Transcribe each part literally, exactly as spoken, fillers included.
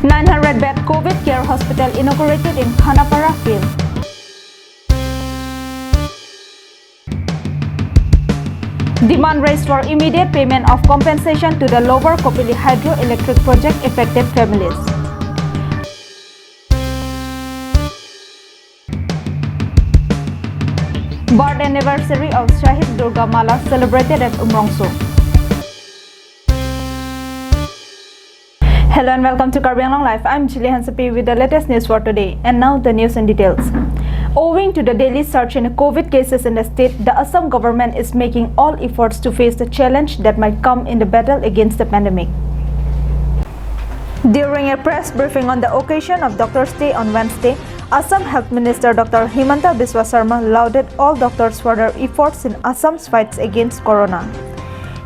Nine hundred bed COVID care hospital inaugurated in Khanapara field. Demand raised for immediate payment of compensation to the Lower Kopili Hydroelectric Project affected families. Birth anniversary of Shahid Durga Mala celebrated at Umrongso. Hello and welcome to Karbi Anglong Live. I'm Chili Hansapi with the latest news for today. And now the news in details. Owing to the daily surge in COVID cases in the state, the Assam government is making all efforts to face the challenge that might come in the battle against the pandemic. During a press briefing on the occasion of Doctor's Day on Wednesday, Assam Health Minister Doctor Himanta Biswa Sarma lauded all doctors for their efforts in Assam's fights against corona.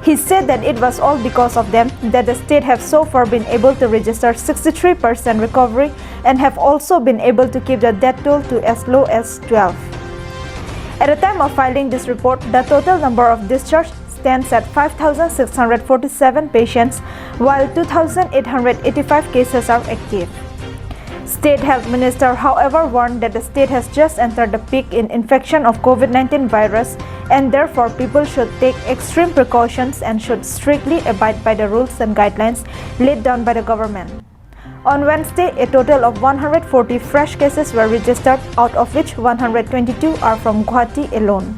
He said that it was all because of them that the state have so far been able to register sixty-three percent recovery and have also been able to keep the death toll to as low as twelve. At the time of filing this report, the total number of discharged stands at five thousand six hundred forty-seven patients, while two thousand eight hundred eighty-five cases are active. State Health Minister, however, warned that the state has just entered the peak in infection of COVID nineteen virus, and therefore people should take extreme precautions and should strictly abide by the rules and guidelines laid down by the government. On Wednesday, a total of one hundred forty fresh cases were registered, out of which one hundred twenty-two are from Guwahati alone.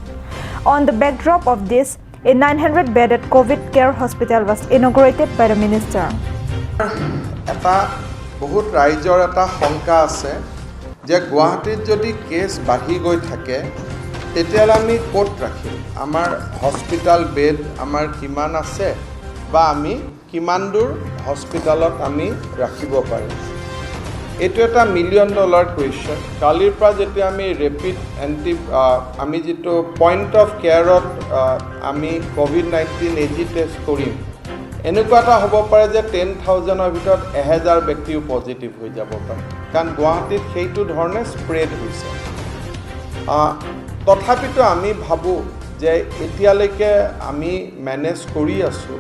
On the backdrop of this, a nine hundred bedded COVID care hospital was inaugurated by the minister. এটা বহুত ৰাইজৰ এটা শংকা আছে যে গুৱাহাটীত যদি কেছ বাঢ়ি গৈ থাকে, তেতিয়াহ'লে আমি ক'ত ৰাখিম? আমাৰ হস্পিটেল বেড আমাৰ কিমান আছে বা আমি কিমান দূৰ হস্পিটেলত আমি ৰাখিব পাৰিম? এইটো এটা মিলিয়ন ডলাৰ কুৱেশ্যন। কালিৰ পৰা যেতিয়া আমি ৰেপিড এণ্টি আমি যিটো পইণ্ট অফ কেয়াৰত আমি কভিড নাইণ্টিন এ জি টেষ্ট কৰিম, এনেকুৱা এটা হ'ব পাৰে যে টেন থাউজেণ্ডৰ ভিতৰত এহেজাৰ ব্যক্তিও পজিটিভ হৈ যাব পাৰে, কাৰণ গুৱাহাটীত সেইটো ধৰণে স্প্ৰেড হৈছে। আহ, তথাপিতো আমি ভাবোঁ যে এতিয়ালৈকে আমি মেনেজ কৰি আছোঁ।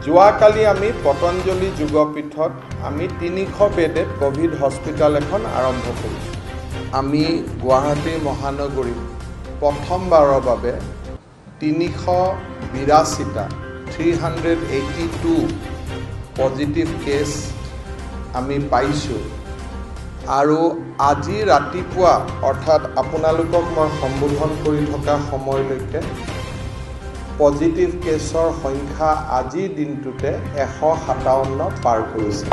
যোৱাকালি আমি পতঞ্জলি যোগপীঠত আমি তিনিশ বেডেড কভিড হস্পিটেল এখন আৰম্ভ কৰিছোঁ। আমি গুৱাহাটী মহানগৰীত প্ৰথমবাৰৰ বাবে তিনিশ বিৰাশীটা, three hundred eighty two positive cases আমি পাইছোঁ। আৰু আজি ৰাতিপুৱা, অৰ্থাৎ আপোনালোকক মই সম্বোধন কৰি থকা সময়লৈকে পজিটিভ কেছৰ সংখ্যা আজিৰ দিনটোতে এশ সাতাৱন্ন পাৰ কৰিছে।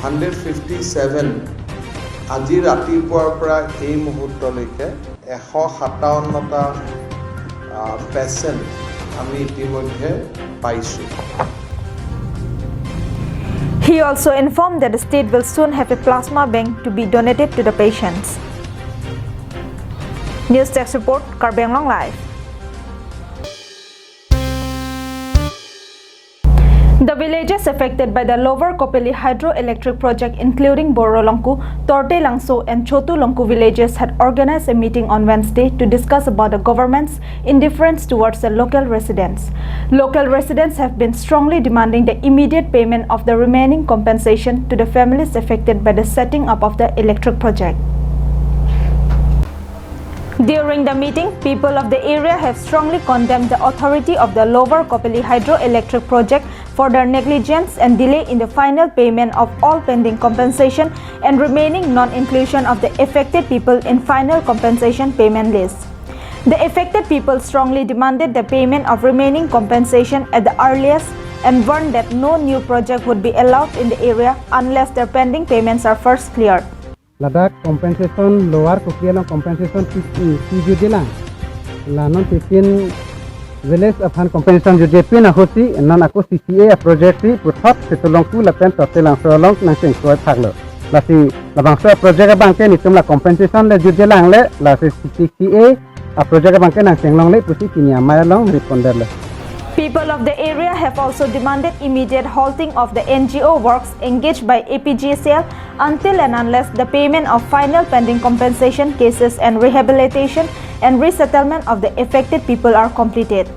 হাণ্ড্ৰেড ফিফটি ছেভেন আজি ৰাতিপুৱাৰ পৰা এই মুহূৰ্তলৈকে এশ সাতাৱন্নটা পেচেণ্ট আমি ইতিমধ্যে পাইছোঁ। He also informed that the state will soon have a plasma bank to be donated to the patients. News Desk Report, Karbi Anglong Live. The villages affected by the Lower Kopili Hydroelectric Project, including Boro Longku, Torte Langso and Chotu Longku villages, had organized a meeting on Wednesday to discuss about the government's indifference towards the local residents. Local residents have been strongly demanding the immediate payment of the remaining compensation to the families affected by the setting up of the electric project. During the meeting, people of the area have strongly condemned the authority of the Lower Kopili Hydroelectric Project for their negligence and delay in the final payment of all pending compensation and remaining non-inclusion of the affected people in final compensation payment list. The affected people strongly demanded the payment of remaining compensation at the earliest and warned that no new project would be allowed in the area unless their pending payments are first cleared. Ladak compensation, Lower Kopili along compensation pi, pi jutjelang. La non titin village aphan compensation jutje pin ahutsi non ako C C A a project si puthot Chotu Longku lapen Torte Langso along nangchengkoi phaklo. Lasi labangso a project abangke netum la compensation le jutjelang le, lasi C C A a project abangke nangchenglongle pusi pini amei along reponder le. People of the area have also demanded immediate halting of the N G O works engaged by A P G C L until and unless the payment of final pending compensation cases and rehabilitation and resettlement of the affected people are completed.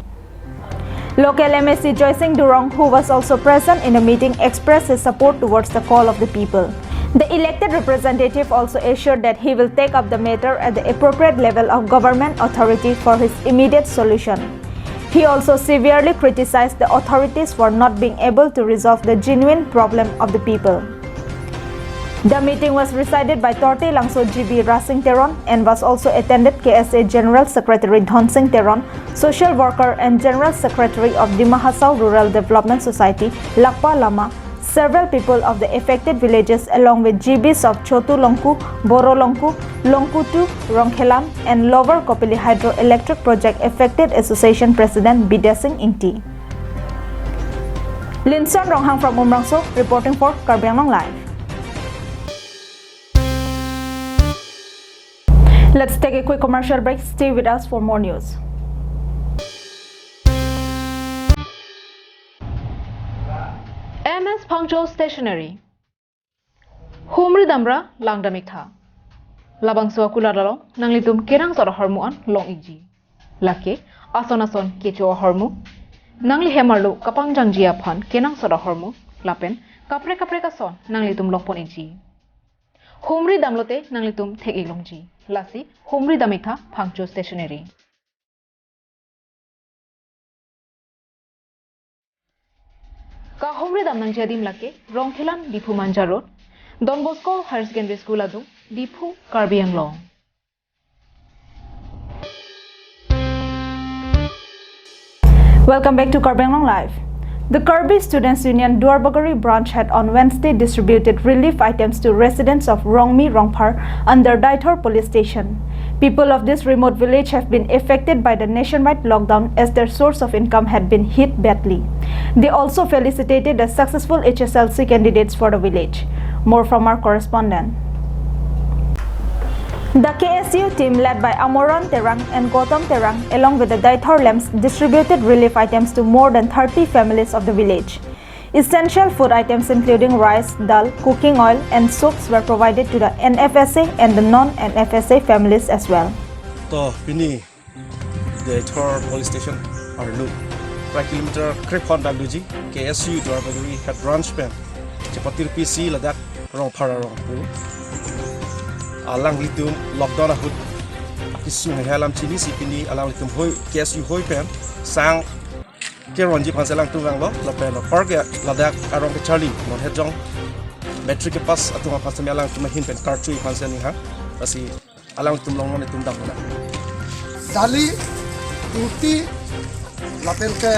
Local M A C Joysing Durong, who was also present in the meeting, expressed his support towards the call of the people. The elected representative also assured that he will take up the matter at the appropriate level of government authority for his immediate solution. He also severely criticized the authorities for not being able to resolve the genuine problem of the people. The meeting was presided by Tortilangso G B Rasing Teron and was also attended K S A General Secretary Dhonsing Teron, Social Worker and General Secretary of Dima Hasao Rural Development Society, Lakpa Lama, several people of the affected villages along with G Bs of Chotu Longku, Boro Longku, Longku two, Rongkhelan and Lower Kopili Hydroelectric Project Affected Association President Bidya Singh Ingti. Linson Ronghang from Umrangso, reporting for Karbi Anglong Live. Let's take a quick commercial break. Stay with us for more news. M S Phangcho Stationery. Humri damra langdam iktha. Labangso akulat along nanglitum kenangsot ahormu an long ikji. Lake ason ason kecho ahormu, nangli hem arlo kapangjangji aphan kenangsot ahormu, lapen kaprek kaprek ason nanglitum longpon ikji. Humri damlote nanglitum thek-ik longji. Lasi humri dam iktha Phangcho Stationery. Kahumri dam nangji adim lake Rongkhelan Diphu Manja Road, Don Bosco Higher Secondary School adung, Diphu, Karbi Anglong. Welcome back to Karbi Anglong Live. The Karbi Students Union Duarbagori branch had on Wednesday distributed relief items to residents of Rongmi Rongphar under Deithor Police Station. People of this remote village have been affected by the nationwide lockdown as their source of income had been hit badly. They also felicitated the successful H S L C candidates for the village. More from our correspondent. The K S U team led by Amoran Terang and Gautam Terang along with the Deithor LAMPS distributed relief items to more than thirty families of the village. Essential food items including rice, dal, cooking oil and soaps were provided to the N F S A and the non-N F S A families as well. To pini Deithor Police Station arlo prai kilometer krephan bak doji, K S U Duarbagori Head Branch pen chepatirpisi ladak Rongphar arong pu. Alanglitum lockdown ahut kisung hai alam chinisi pini alanglitum hoi, K S U hoi pen sang keronji aphansi alangtum vanglo, lapen apar ke ladak arong kecharli non hejong matric kepass atum aphan semi alangtum ahin pen karchu aphansi aning ha. Lasi alangtum longnon itum dam na. Dali, ingti, lapen ke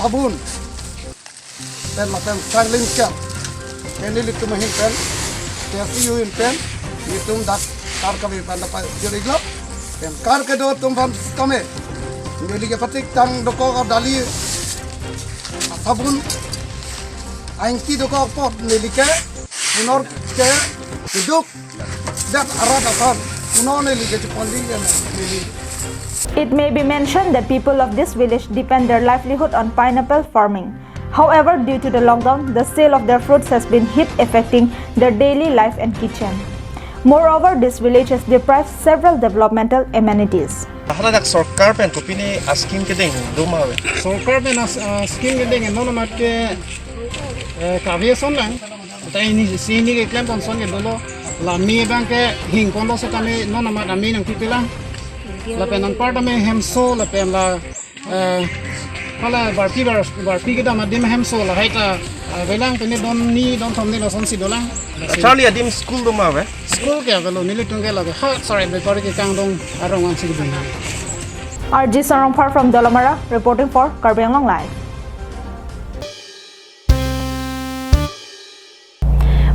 sabun, pen lapen sarling kem. Pen nelitum ahin pen, K S U ahin pen, nelitum dak kar kami pen dapat juri glo. Pen kar kedo atum aphan kami. Neli ke patik tang dokok dali, sabun, aingti dokok apot neli ke, punor ke, keduk, dak arat aphan, punor neli ke chepon di ke neli. It may be mentioned that people of this village depend their livelihood on pineapple farming. However, due to the lockdown, the sale of their fruits has been hit, affecting their daily life and kitchen. Moreover, this village has deprived several developmental amenities. Hala dak sorkar pen kopine a-scheme kedeng do ma ave? Sorkar pen as-, a-scheme kedeng non amat ke, eh, kave ason lang. Ta inisi neli keklem ponson ke dolo. La me abang ke hingkon lo setame non amat ame nangpipelang. Lapen anparta me hemso lapen la, eh, hala barpi bar-, barpi kedam adim hemso lahai ta, eh, avelang pene don ni don thom ni lasonsi dolang. Charli adim school do ma ave? School ke avelo, nelitum ke lage ha sarai bepari kekangdong arong ansi dun. R J Sarongphar from Dolamara, reporting for Karbi Anglong Live.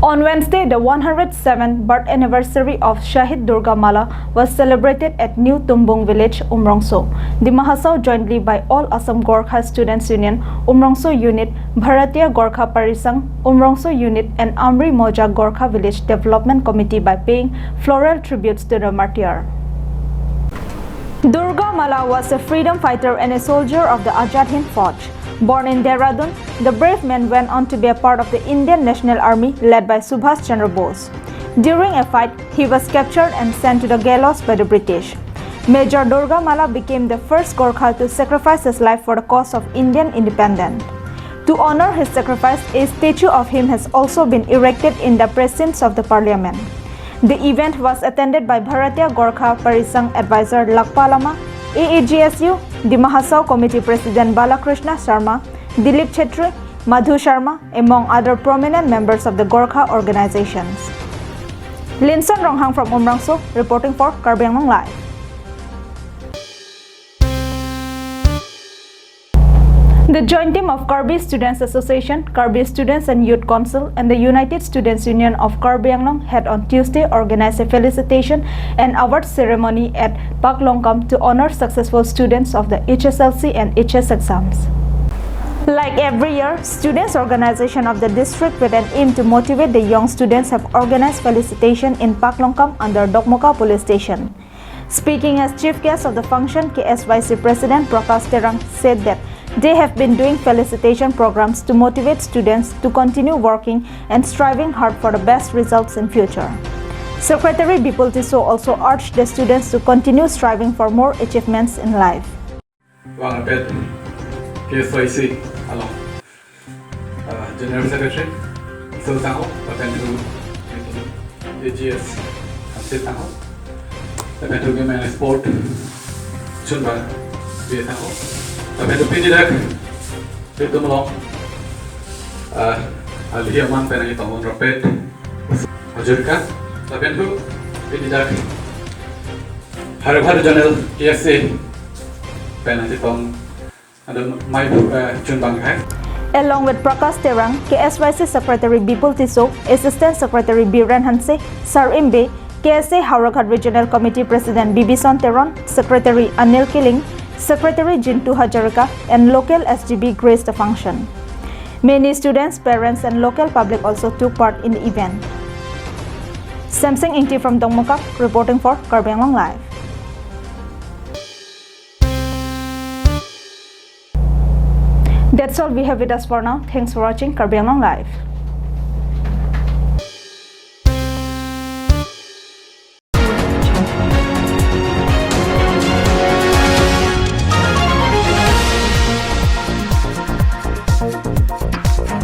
On Wednesday, the one hundred seventh birth anniversary of Shahid Durga Mala was celebrated at New Tumbung Village, Umrongso. Dima Hasao, jointly by All Assam Gorkha Students Union, Umrongso Unit, Bharatiya Gorkha Parisangh, Umrongso Unit, and Amri Moja Gorkha Village Development Committee by paying floral tributes to the martyr. Durga Mala was a freedom fighter and a soldier of the Azad Hind Fauj. Born in Dehradun, the brave man went on to be a part of the Indian National Army led by Subhas Chandra Bose. During a fight, he was captured and sent to the gallows by the British. Major Durga Malla became the first Gorkha to sacrifice his life for the cause of Indian independence. To honor his sacrifice, a statue of him has also been erected in the precincts of the parliament. The event was attended by Bharatiya Gorkha Parisangh Advisor Lakpa Lama, A A G S U, Dima Hasao Committee President Balakrishna Sharma, Dilip Chetri, Madhu Sharma, among other prominent members of the Gorkha organizations. Linson Ronghang from Umrangso, reporting for Karbi Anglong Live. The joint team of Karbi Students Association, Karbi Students and Youth Council, and the United Students Union of Karbi Anglong had on Tuesday organized a felicitation and award ceremony at Paklongkam to honor successful students of the H S L C and H S exams. Like every year, students organization of the district with an aim to motivate the young students have organized felicitation in Paklongkam under Dokmoka Police Station. Speaking as chief guest of the function, K S Y C President Prakash Terang said that they have been doing felicitation programs to motivate students to continue working and striving hard for the best results in future. Secretary Bipul Tisso also urged the students to continue striving for more achievements in life. Vang rapet K S Y C along, uh, General Secretary Isol Sangho, lapen thu A G S Hansit Sangho, lapen thu Game and Sport Chunbang P A Sangho, lapen thu pini dak itum along, uh, alihi aman pen nangchetong rapet Hazarika, lapen thu pini dak Howraghat Regional K S A pen nangchetong adon mai, eh, Chunbang hai. Along with Prakash Terang, K S Y C Secretary Bipul Tisso, Assistant Secretary Biren Hanse, Sar Imbe, K S A Howraghat Regional Committee President Bibison Teron, Secretary Anil Killing, Secretary Jintu Hazarika, and local S G B graced the function. Many students, parents, and local public also took part in the event. Samsung Ingti from Dokmoka, reporting for Karbi Anglong Live. That's all we have with us for now. Thanks for watching Karbi Anglong Live.